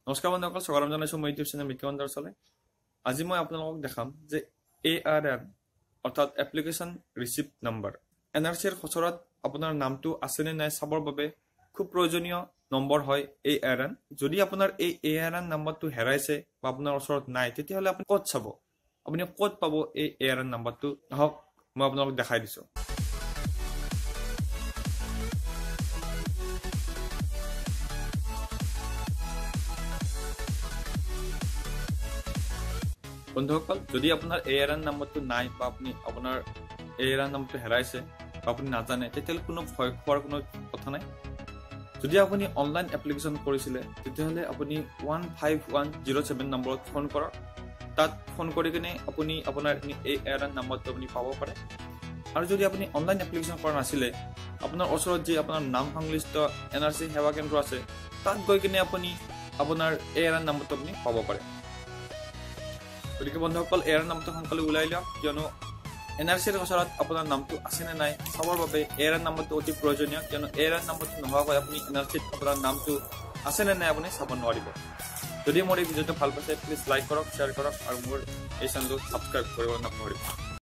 নমস্কাৰ বন্ধুসকল, স্বাগতম জনাইছোঁ মোৰ ইউটিউব চেনেল মিকি মণ্ডল। আজি মই আপোনালোকক দেখাম যে এ আৰ এন অৰ্থাৎ application receipt number, N R চিৰ খচৰাত আপোনাৰ নামটো আছেনে নাই চাবৰ বাবে খুব প্ৰয়োজনীয় নম্বৰ হয় এ আৰ এন। যদি আপোনাৰ এই এ আৰ এন নম্বৰটো হেৰাইছে বা আপোনাৰ ওচৰত নাই, তেতিয়াহ'লে আপুনি ক'ত চাব, আপুনি ক'ত পাব এই এ আৰ এন নম্বৰটো? আহক, মই আপোনালোকক দেখাই দিছোঁ। বন্ধুসকল, যদি আপোনাৰ এ আৰ এন নম্বৰটো নাই বা আপুনি আপোনাৰ এ আৰ এন নম্বৰটো হেৰাইছে বা আপুনি নাজানে, তেতিয়াহ'লে কোনো ভয় খোৱাৰ কোনো কথা নাই। যদি আপুনি অনলাইন এপ্লিকেশ্যন কৰিছিলে, তেতিয়াহ'লে আপুনি 15107 নম্বৰত ফোন কৰক। তাত ফোন কৰি কিনে আপুনি আপোনাৰ এ আৰ এন নম্বৰটো আপুনি পাব পাৰে। আৰু যদি আপুনি অনলাইন এপ্লিকেশ্যন কৰা নাছিলে, আপোনাৰ ওচৰত যি আপোনাৰ নাম সংশ্লিষ্ট এন আৰ চি সেৱা কেন্দ্ৰ আছে, তাত গৈ কিনে আপুনি আপোনাৰ এ আৰ এন নম্বৰটো আপুনি পাব পাৰে। গতিকে বন্ধুসকল, এ আৰ এন নামটো সোনকালে ওলাই লওক, কিয়নো এন আৰ চিৰ ওচৰত আপোনাৰ নামটো আছেনে নাই চাবৰ বাবে এ আৰ এন নাম্বাৰটো অতি প্ৰয়োজনীয়। কিয়নো এ আৰ এন নাম্বাৰটো নোহোৱাকৈ আপুনি এন আৰ চিত আপোনাৰ নামটো আছেনে নাই আপুনি চাব নোৱাৰিব। যদি মোৰ এই ভিডিঅ'টো ভাল পাইছে, প্লিজ লাইক কৰক, শ্বেয়াৰ কৰক আৰু মোৰ এই চেনেলটো ছাবস্ক্ৰাইব কৰিব নাপাহৰিব।